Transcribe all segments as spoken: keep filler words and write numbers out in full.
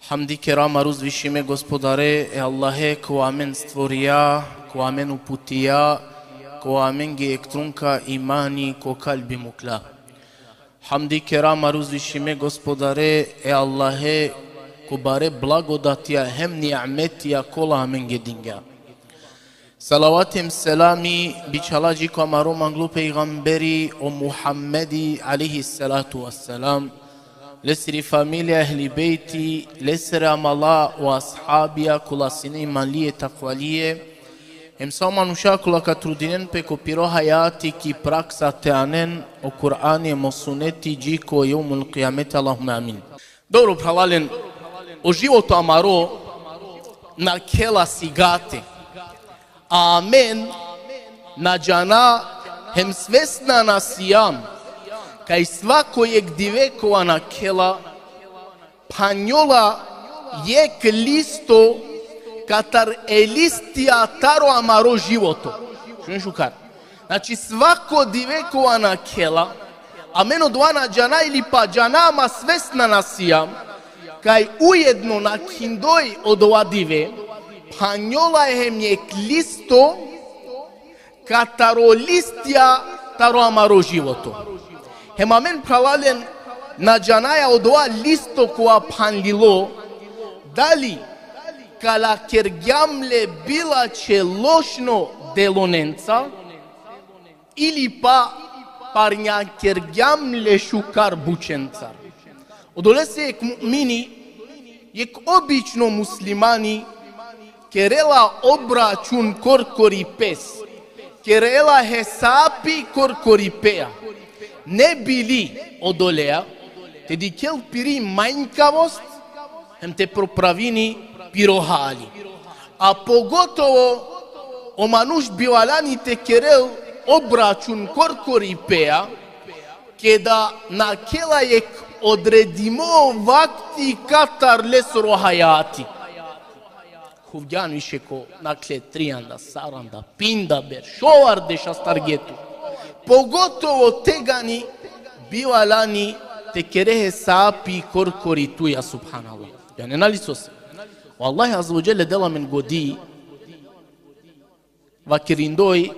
Hamdi kera amaro uzvišime Gospodare, e Allahe, kova amen stvorija, kova amen uputija, kova amenge jekh trunka imani ko kalbi mukla. Hamdi kera amaro uzvišime Gospodare, e Allahe, ko bare blagodatija hem nimetija kola amenge dingja. Salavati hem selami bičhala dži ko amaro manglo pejgamberi o Muhammedi alejhi salatu ve selam, lesiri familija, ehli bejti, lesere amala, o ashabija, kola sine imanlije, takvalije, hem sa o manuša kola ka trudinen pe ko piro hajati ki praksa te anen o Kur'ani hem o suneti dži ko jevmul kijameti, Allahumme amin. Dobro, phralalen, o životo amaro nakhela sigate. Amen na džana hem svesna na sijam kaj svako jekh dive kova nakhela, phanjola jekh listo katar e listija taro amaro životo. Šunen šukar. Znači, svako dive kova nakhela, amen odova na džana ili pa džana, ama svesna na sijam, kaj ujedno nakhindoj odova dive, phanjola hem jekh listo kataro listija taro amaro životo. Hem amen, phralalen, na džanaja odova listo kova phanlilo, dali kala kergjam le bilačhe lošno delonenca, ili pa parnja kergjam le šukar bučencar. Odolese jekh mu'mini, jekh obično muslimani, kerela obračun korkori pes, kerela hesapi korkori pea, ne bi li odoleja te dikhel piri manjkavost hem te popravini piro hali. A pogotovo o manuš bi valjani te kerel obračun korkori pea, keda nakhela jekh odredimo vakti katar lesoro hajati. Khuvgjan više ko nakhle trianda, saranda, pinda berš, šovardeš astargje tu. Pogotovo tegani bi valjani te kere hesapi korkori tuja, subhanallah. Džanena li sose? O Allah azze ve dželle dela amen godi, vakerindoj: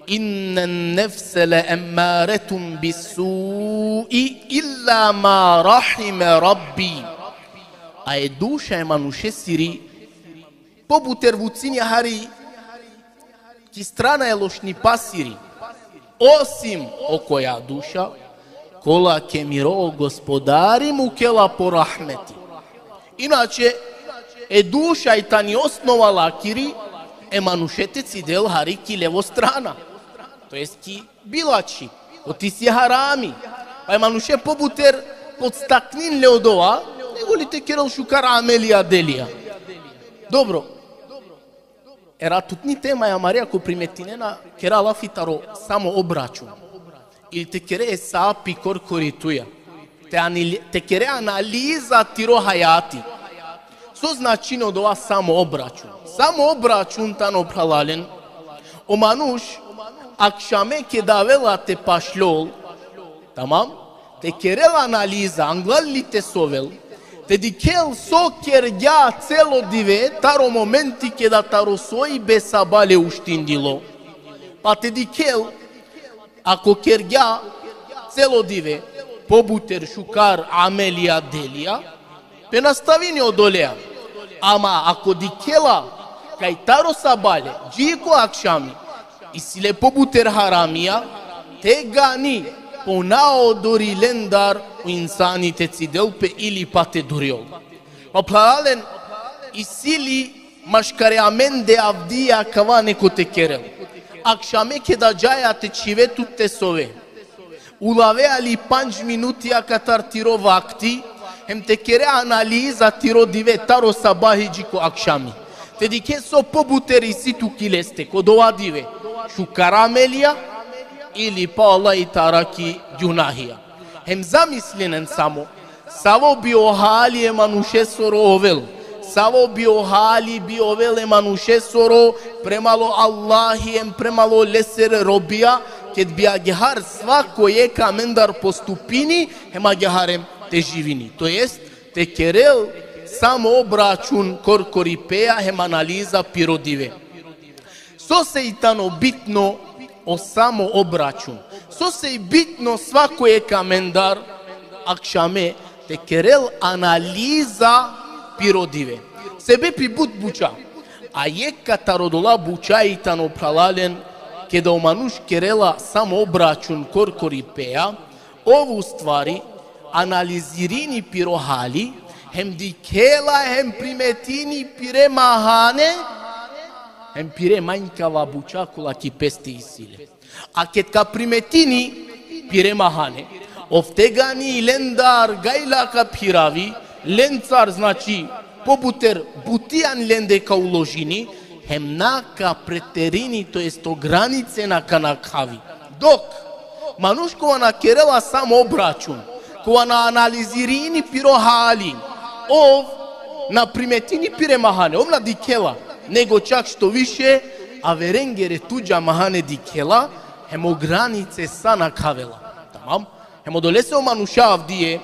Innen nefse le emmaretun bis-su'i illa ma rahime Rabbi. A e duša e manušesiri pobuter vucini hari ki strana e lošnipasiri, osim okoja duša kola ke miro o Gospodari mukela po rahmeti. Inače, e duša i tani osnova lakiri e manuše te cidel hari ki levo strana, to jest ki bilačhi, oti si harami. Pa e manuše pobuter podstaknin le odova, nego li te kerel šukar amelija, delija. Dobro. Era tutni tema e amarija, ako primetinena, kera lafi taro samoobračun. Ili te kere hesapi korkori tuja. Te anil-, te kere analiza tiro hajati. So značini odova samoobračun? Samoobračun tano, phralalen, o manuš akšame keda avela te pašljol, tamam, te kerel analiza, anglal li te sovel, te dikhel so kergja celo dive, taro momenti keda taro soibe sabah le uštindilo. Pa te dikhel, ako kergja celo dive pobuter šukar amelija, delija, pe nastavini odolea. Ama ako dikhela kaj taro sabale dži ko akšami isi le pobuter haramija, tegani po naodori lendar o insani te cidel pe ili pa te durjol. Pa phralalen, isi li maškare amende avdive akava neko te kerel? Akšame keda džaja te čhive tut te sove, ulavea li pandž minuti akatar tiro vakti, hem te kere analiza tiro dive taro sabahi dži ko akšami. Te dikhe so pobuter isi tu ki leste ko dova dive, šukar amelija, ili pa o Allah te arakhi gjunahija. Hem zamislinen samo, savo bi o hali e manušesoro ovel, savo bi o hali bi ovel e manušesoro premalo Allahi hem premalo lesere robija, ked bi agjaar svako jekh amendar postupini, hem agjaar hem te živini. To jest, te kerel samo obračun korkori peja hem analiza piro dive. Sose i tano bitno o samo obračun? Sose i bitno svako jekh amendar akšame te kerel analiza piro dive? Sebepi but buča. A jekh taro odola buča i tano, phralalen, keda o manuš kerela samo obračun korkori peja, ov u stvari analizirini piro hali, hem dikhela hem primetini pire mahane, hem pire manjkava buča kola ki peste isi le. A ked ka primetini pire mahane, ov tegani lendar gajla ka phiravi, lencar, znači, pobuter buti ani lende ka uložini, hem na ka preterini, to jest o granice na ka nakhavi. Dok manuš kova na kerela samo obračun, kova na analizirini piro hali, ov na primetini pire mahane, ov na dikhela, nego čak što više, averengere tuđa mahane dikhela, hem o granice sa nakhavela. Tamam? Hem odolese o manuša avdive,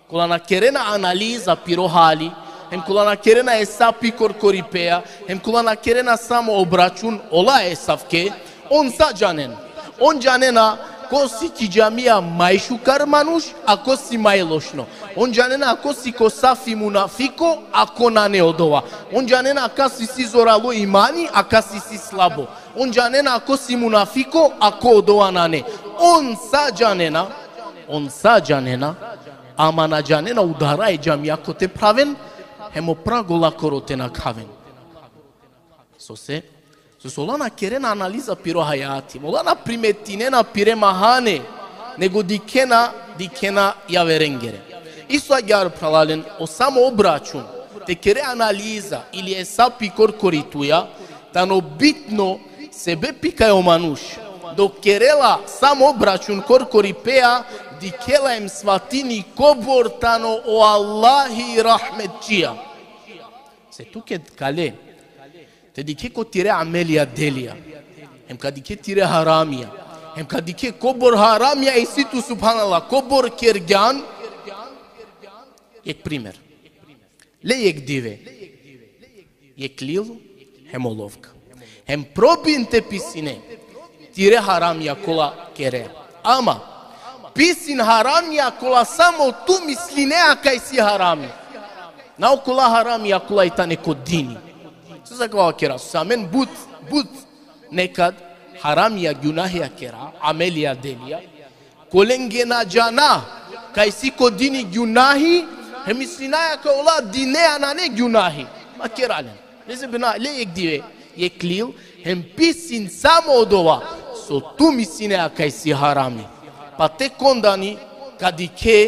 kola na kerena analiza piro hali, hem kola na kerena esapi korkori peja, hem kola na kerena samo obračun, ola esavke, on sa džanena? On džanena ko si ki džamija maj šukar manuš, a ko si maj lošno. On džanena ko si ko safi munafiko, a ko nane odova. On džanena kas isi zoralo imani, a kas isi slabo. On džanena ko si munafiko, a ko odova nane. On sa džanena, on sa džanena, ama na džanena udara e džamija kote phraven, hem o prag olakoro te nakhaven. Sose? Sose ola na kerena analiza piro hajati, ola na primetinena pire mahane, nego dikhena, dikhena javerengere. Isto agjaar, phralalen, o samo obračun, te kere analiza ili esapi korkori tuja, tano bitno, sebepi kaj o manuš, dok kerela samo obračun korkori peja, dikhela hem svatini kobor tano o Allahi rahmetčija. Se tu ked kale te dikhe ko tire amelija, delija, hem ka dikhe tire haramija, hem ka dikhe kobor haramija isi tu, subhanallah, kobor kergjan, jekh primer. Le jekh dive, jekh lil hem olovka. Hem probin te pisine tire haramija kola kere. Ama pisin haramija kola samo tu mislinea kaj si harami. Na okola haramija kola i tane ko dini. Sose akava kera? Sose amen but, but nekad haramija, gjunahija kera, amelija, delija, kolenge na džana kaj si ko dini gjunahi, hem mislinaja kaj ola dinea nane gjunahi. Ma kera len. Lese bena le jekh dive, jekh lil, hem pisin samo odova so tu mislinea kaj si harami. Pa tek ondani ka dikhe,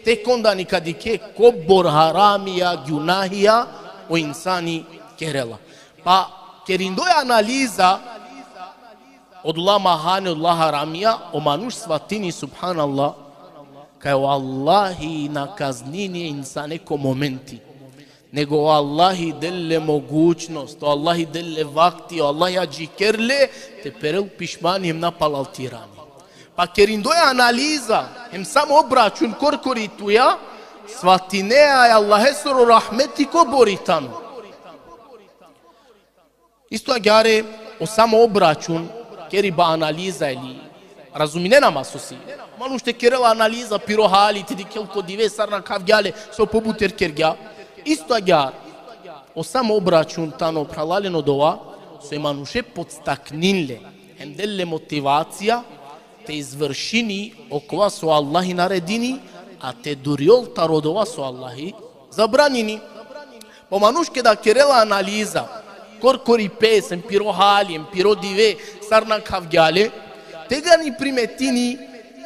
tek ondani ka dikhe kobor haramija, gjunahija o insani kerela. Pa kerindo e analiza odola mahane, odola haramija, o manuš svatini, subhanallah, kaj o Allahi na kaznini e insane ko momenti, nego o Allahi del le mogućnost, o Allahi del le vakti, o Allahi adžiker le te perel pišmani hem na palal te irani. Pa kerindo e analiza hem samo obračun korkori tuja, svatinea e Allahesoro rahmeti kobor i tano. Isto agjaar o samo obračun, keriba analiza ili, razuminena ma sose. Manuš te kerela analiza piro hali, te dikhel ko dive sar nakhavgja le, so pobuter kergja. Isto agjaar o samo obračun tano, phralalen, odova so e manuše podstaknini le, hem del le motivacija te izvršini okova so Allahi naredini, a te durjol taro odova so Allahi zabranini. Pa o manuš keda kerela analiza korkori pes hem piro hali hem piro dive sar nakhavgja le, tegani primetini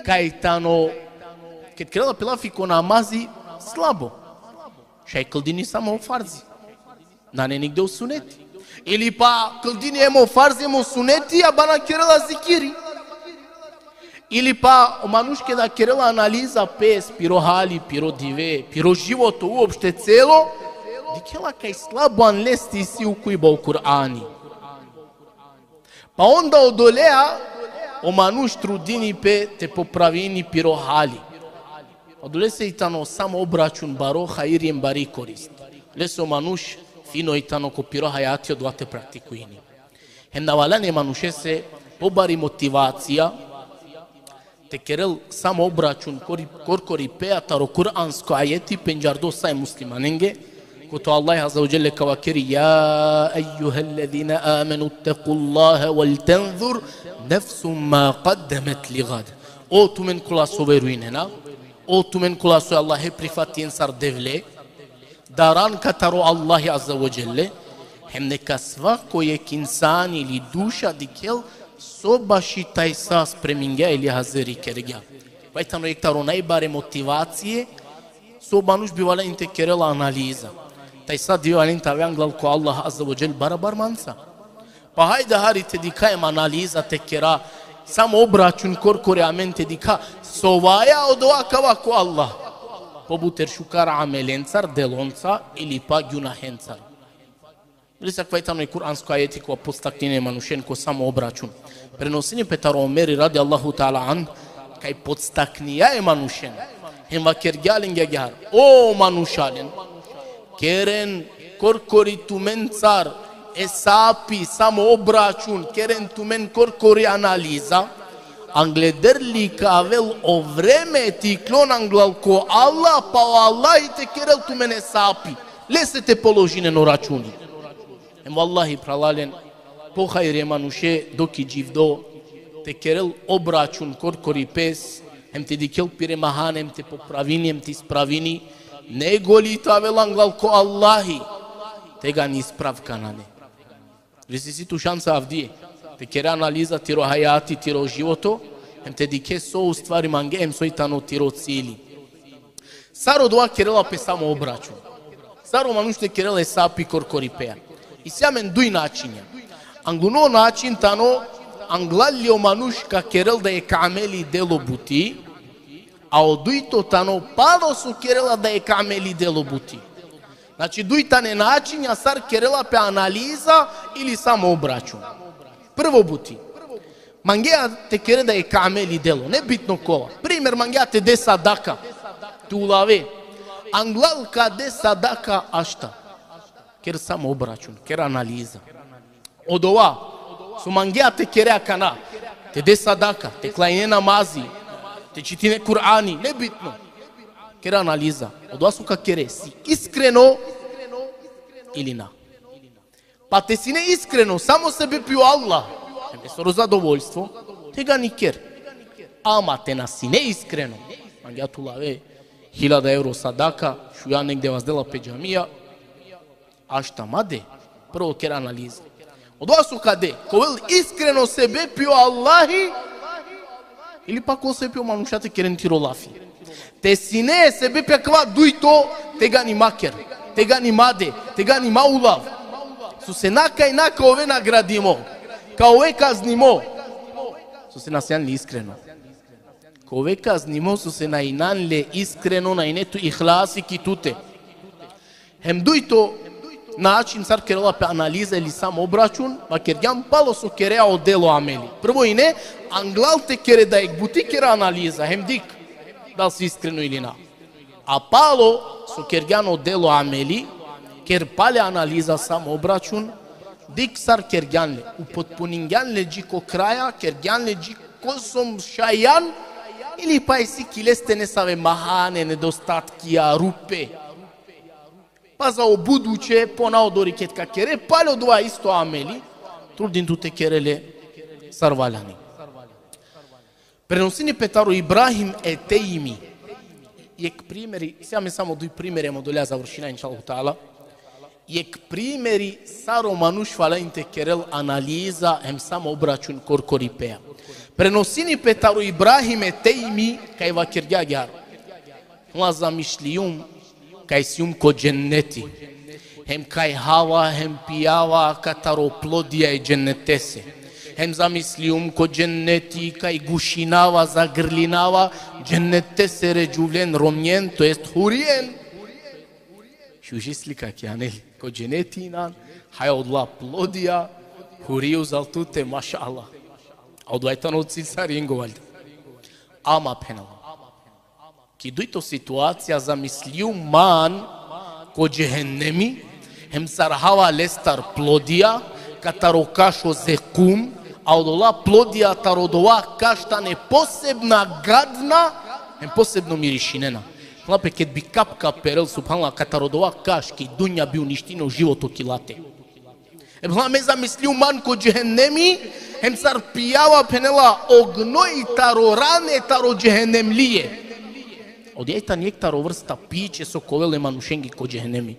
kaj tano, ked kerela pe lafi ko namazi, slabo. Šaj kldini samo o farzi. Nane nigde o suneti. Ili pa kldini hem o farzi hem o suneti, a bana kerela zikiri. Ili pa o manuš keda kerela analiza pes, piro hali, piro dive, piro životo uopšte celo, dikhela kaj slabo an leste isi ukujba o Kur'ani. Pa onda odolea o manuš trudini pe te popravini piro hali. Odolese i tano samo obračun baro hajri hem bari korist. Lese o manuš fino i tano ko piro hajati odova te praktikujini. Hem na valjani e manušese pobari motivacija te kerel samo obračun kori-, korkori pea taro kuransko ajeti pendžardo sa e muslimanenge, kote o Allah azze ve dželle ka vakeri: يا أيها الذين آمنوا اتقوا الله ولتنظر نفس ما قدمت لغد. O tumen kola so verujnena, o tumen kola so e Allahe prifatinena sar Devle, daran kataro Allahi azze ve dželle, hem neka svako jekh insani ili duša dikhel so baši tajsa spremingja ili haziri kergja. Vaj tano jekh taro najbare motivacije, so manuš bi valjani te kerel analiza. Tajsa bi valjani te ave anglal ko Allah azze ve dželle barabar manca. Pa hajde hari te dikha hem analiza te kera, samo obračun korkori amen te dikha so vaja odova kava ko Allah. Pobuter šukar amelencar, delonca ili pa gjunahencar. Ili sa kava i tano e kuransko ajeti kova podstaknini e manušen ko samo obračun. Prenosini pe taro Omeri radijallahu ta'ala anh, kaj podstakningja e manušen. Hem vakergja lenge agjaar: O manušalen, keren korkori tumencar esapi, samo obračun, keren tumen korkori analiza, angleder li ka avel o vreme te iklon anglal ko Allah, pa o Allahi te kerel tumen esapi. Lese te položinen o računi. Hem vallahi, phralalen, pohajri e manuše dok i dživdo, te kerel obračun korkori pes, hem te dikhel pire mahane, hem te popravini, hem te ispravini, nego li te avel anglal ko Allahi, tegani ispravka nane. Ili isi tu šansa avdive te kere analiza tiro hajati, tiro životo, hem te dikhe so ustvari mange, hem so i tano tiro cili. Sar odova kerela pe samo obračun. Sar o manuš te kerel esapi korkori pea. Isi amen duj načinja. Angluno način tano anglal li o manuš ka kerel dajekh ameli, delo, buti, a o dujto tano palo so kerela dajekh ameli, delo, buti. Znači, duj tane načinja sar kerela pe analiza ili samo obračun. Prvo buti. Mangea te kere dajekh ameli, delo, nebitno kova. Primer, mangea te de sadaka, te ulave. Anglal ka de sadaka ašta. Ker samo obračun, ker analiza. Odova so mangea te kere akana, te de sadaka, te klanjine namazi, te čitine Kur'ani, nebitno. Ker analiza. Odova so ka kere, si iskreno ili na. Pa te sine iskreno, samo sebepi o Allah, hem lesoro zadovoljstvo, tegani ker. Ama te na sine iskreno, mangea te ulave hiljada evro sadaka, šuja negde vazdela pe džamija, ašta ma de, prvo ker analiza. Odova so ka de, ka ovel iskreno sebepi o Allahi, ili pa ka ovel sebepi o manuša te keren tiro lafi. Te sine sebepi akava dujto, tegani ma ker, tegani ma de, tegani ma ulav. Sose na kaj na ka ove nagradimo, ka ove kaznimo. Sose na sijan li iskreno. Ka ove kaznimo, sose na inan le iskreno, na ine tu ihlasi ki tute. Hem dujto način sar kerela pe analiza ili samo obračun, vakergjam, palo so kerea o delo, ameli. Prvo ine, anglal te kere dajekh buti, ker analiza, hem dikh dal si iskreno ili na. A palo so kergjan o delo, ameli, ker pale analiza, samo obračun, dikh sar kergjan le, upotpuningjan le dži ko kraja, kergjan le dži ko so šajan, ili pa isi ki leste nesave mahane, nedostatkija, rupe. Pa za o buduće, ponaodori ked ka kere pale odova isto ameli, trudin tu te kere le sar valjani. Prenosini pe taro Ibrahim e Tejmi. Jekh primeri, isi amen samo duj primeri, hem odoleja završina, inšallahu ta'ala. Jekh primeri sar o manuš valjani te kerel analiza hem samo obračun korkori pea. Prenosini pe taro Ibrahim e Tejmi, kaj vakergja agjaar: Ma zamišljum kaj sijum ko dženneti, hem kaj hava hem pijava kataro plodija e džennetese. Hem zamišljum ko dženneti kaj gušinava, zagrlinava džennetesere džuvlen romnjen, to jest hurien. Šuži slika ki anel. Ko dženneti inan, haj odola plodija, huri uzal tute, mašallah. A odova i tano cilj saringo, valjda. Ama, phenela, Ki dujto situacija zamisliju man ko džehennemi, hem sar hava lestar plodija, katar o kaš o zekum, a odola plodija tar odova kaš tane posebna gadna, hem posebno mirišinena. Lape, ked bi kapka perel, subhanallah, katar odova kaš ki dunja bi uništino životo ki late. E, phrala, me zamisliju man ko džehennemi, hem sar pijava, phenela, o gnoj taro rane taro džehennemlije. Odija i tani jekh taro vrsta piće so ka ovel e manušenge ko džehennemi.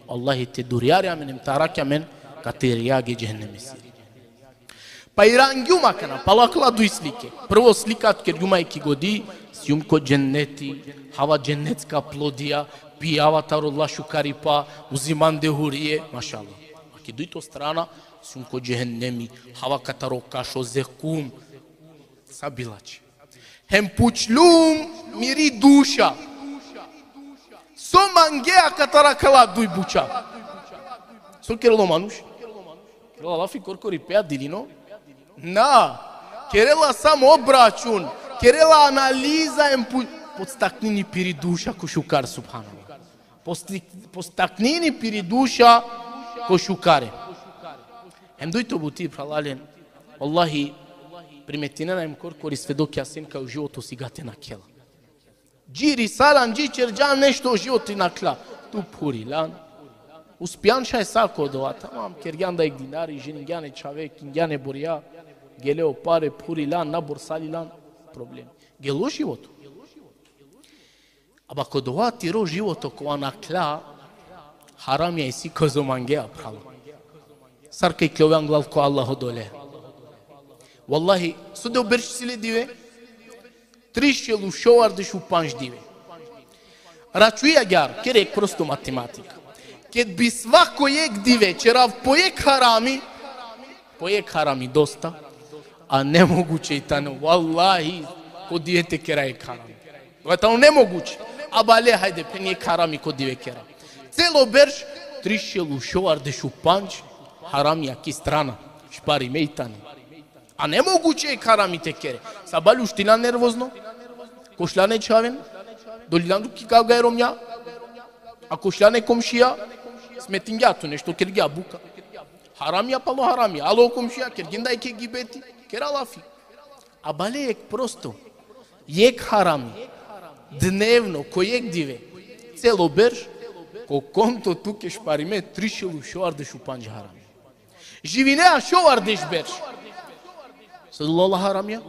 Allahi te durjari amen hem te arakhi amen katar jagi e džehennemesiri. Pa irangjum akana, palo akala duj slike. Prvo slika kergjum aj ki godi, sijum ko dženneti, hava džennetska plodija, pijava taro ola šukaripa, uzimande hurije, mašallah. A ki dujto strana, sijum ko džehennemi, hava katar o kaš o zekum, sa bilač. Hem pučlum miri duša. So mangea katar akala duj buča? So kerela o manuš? Kerela lafi korkori pea, dilino? Na. Kerela samo obračun. Kerela analiza hem pu-, podstaknini piri duša ko šukar, subhanallah. Posti-, podstaknini piri duša ko šukare. Hem dujto buti, phralalen, vallahi, primetinena hem korkori svedokija sen kaj o životo sigate nakhela. Dži risalan, dži ćerđan nešto o životi nakhla. Tu phurilan. Uspijan šaj sa ko dova, tamam, kergjan da jekh dinari, ženingjan e čhave, kingjan e borja, gele o pare, phurilan, na borsalilan, problem. Gelo životo. Aba ko dova tiro životo kova nakhla, haramija isi kozo mangea, phrala. Sar ka ikljove anglal ko Allah odole. Vallahi, so de o berš sile dive? Trišel u šovardeš u pandž dive. Račuj agjar, kere jekh prosto matematika. Ked bi svako jekh dive ćerav po jekh harami, po jekh harami dosta, a nemoguće i tano, vallahi, ko dive te kera jekh harami. Ova tano nemoguće. Aba le, hajde, phen jekh harami ko dive kera. Celo berš, trišel u šovardeš u pandž haramija ki strana. Šparime i tane. A nemoguće jekh harami te kere. Sabal uštila nervozno, košljan e čhaven, doliljan tu ki kavga e romnja, a košljan e komšija, smetingja tu, nešto kergja buka. Haramija palo haramija, alo komšija, kergjen da jekhe gibeti, kera lafi. Aba le jekh prosto, jekh harami, dnevno, ko jekh dive, celo berš, ko konto tuke šparime trišel u šovardeš u pandž harami. Živinea šovardeš berš. Sa odola haramija?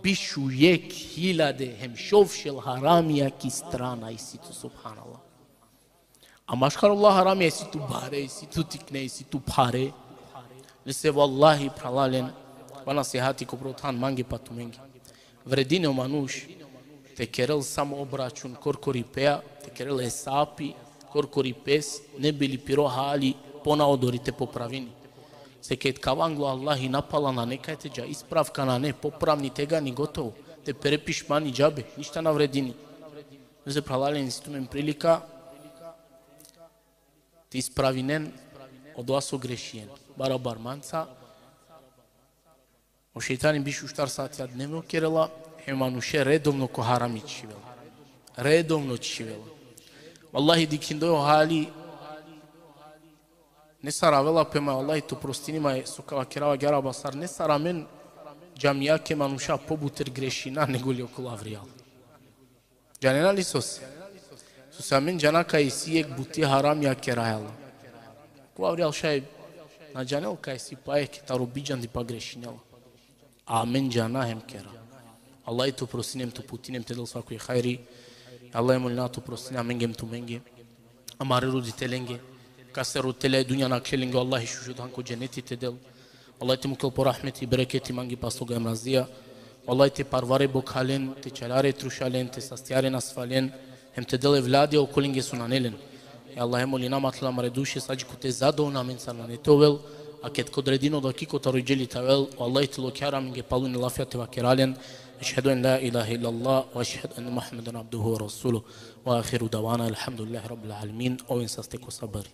Biš u jekh hiljade hem šovšel haramija ki strana isi tu, subhanallah. A maškar ola haramija isi tu bare, isi tu tikne, isi tu phare. Lese vallahi, phralalen, ova nasihati ko prvo than mange pa tumenge. Vredini o manuš te kerel samo obračun korkori pea, te kerel hesapi korkori pes, ne bi li piro hali ponaodori te popravini. Se ked ka ava anglo Allahi, napalal nane kaj te dža, ispravka nane, popravni tegani, gotovo. Te pere pišmani džabe, ništa na vredini. Lese, phralalen, isi tumen prilika te ispravinen odova so grešien. Barabar manca, o šejtani biš u štar satija dnevno kerela, hem manuše redovno ko harami čhivela. Redovno čhivela. Vallahi, dikhindoj o hali, nesar avela pe ma, Allahi te oprostini ma, so ka vakerava agjar, aba sar nesar amen džamijake manuša pobuter grešina nego li okola avrijal. Džanena li sose? Sose amen džana kaj isi jekh buti haramija keraja la. Ko avrijal šaj na džanel kaj isi, pa jekh taro bidžandipa grešinela. Amen džana hem kera. Allahi te oprostini hem te uputini hem te del svako hajri. Allahi molina te oprostini amenge hem tumenge, amare roditelenge, kase roditelja e dunja nakhla lenge, Allahi šužo than ko dženeti te del. Allahi te mukel po rahmeti, bereketi, mangipa sloga hem razija. Allahi te parvare bokhalen, te čaljare trušalen, te sastjare nasvalen, hem te del evladija okolenge so nane len. E Allahe, molina ma te ovel amare duše sa dži kote zadovoljna amen sar nane te ovel, a ked ka odredini o dakiko taro dželi te avel, o Allahi te lokjari amenge palune lafija te vakera len: Ešhedu en la ilahe illallah, ve ešhedu enne Muhammeden abduhu ve rasuluh, ve ahiru davana elhamdulillahi rabbil alemin. Oven saste ko sabari.